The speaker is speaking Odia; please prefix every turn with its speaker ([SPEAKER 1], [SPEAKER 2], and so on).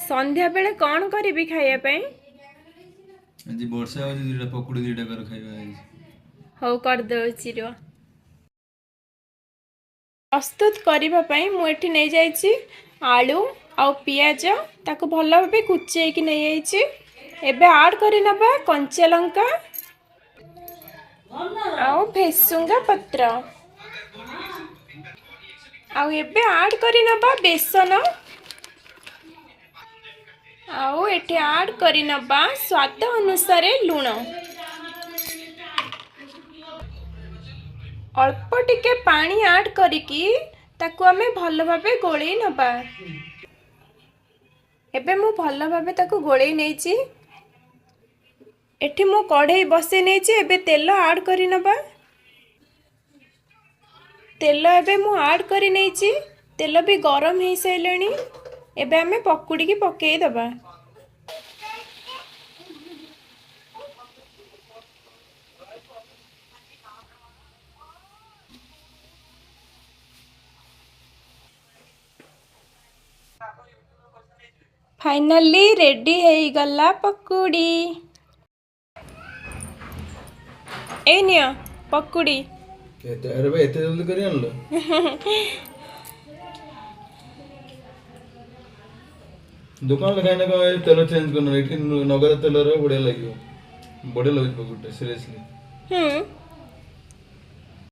[SPEAKER 1] ସନ୍ଧ୍ୟାବେଳେ କ'ଣ କରିବି ଖାଇବା ପାଇଁ?
[SPEAKER 2] ଆଜି ବର୍ଷା ହଉଛି, 2ଟା ପକୁଡ଼ି 2ଟା କର ଖାଇବା ଆଜି।
[SPEAKER 1] ହଉ, କରିଦେଉଛି ରୁହ। ପ୍ରସ୍ତୁତ କରିବା ପାଇଁ ମୁଁ ଏଠି ନେଇଯାଇଛି ଆଳୁ ଆଉ ପିଆଜ, ତାକୁ ଭଲ ଭାବେ କୁଚେଇକି ନେଇଯାଇଛି। ଏବେ ଆଡ଼୍ କରିନେବା କଞ୍ଚା ଲଙ୍କା ଆଉ ଭେସୁଙ୍ଗା ପତ୍ର। ଆଉ ଏବେ ଆଡ଼୍ କରିନେବା ବେସନ, ଆଉ ଏଠି ଆଡ଼୍ କରିନେବା ସ୍ୱାଦ ଅନୁସାରେ ଲୁଣ। ଅଳ୍ପ ଟିକେ ପାଣି ଆଡ଼୍ କରିକି ତାକୁ ଆମେ ଭଲ ଭାବେ ଗୋଳେଇ ନେବା। ଏବେ ମୁଁ ଭଲ ଭାବେ ତାକୁ ଗୋଳେଇ ନେଇଛି। ଏଠି ମୁଁ କଢ଼େଇ ବସେଇ ନେଇଛି। ଏବେ ତେଲ ଆଡ଼୍ କରିନେବା। ତେଲ ଏବେ ମୁଁ ଆଡ଼୍ କରି ନେଇଛି। ତେଲ ବି ଗରମ ହେଇସାରିଲାଣି। ଏବେ ଆମେ ପକୁଡ଼ିକି ପକେଇଦେବା। ଫାଇନାଲି ରେଡ଼ି ହେଇଗଲା ପକୁଡ଼ି। ଏଇ ନିଅ ପକୁଡ଼ି।
[SPEAKER 2] ଏତେ, ଆରେ ଭାଇ, ଏତେ ଜଲ୍ଦି କରି ଆଣିଲ? ଦୋକାନରେ ଖାଇଲେ କଣ ଏ ତେଲ ଚେଞ୍ଜ କରୁନ, ଏଠି ନଗଦ ତେଲରେ ବଢିଆ ଲାଗିବ। ବଢିଆ ଲାଗୁଛି ପକୁଡ଼ିଟା, ସିରିୟସଲି।
[SPEAKER 1] ହୁଁ।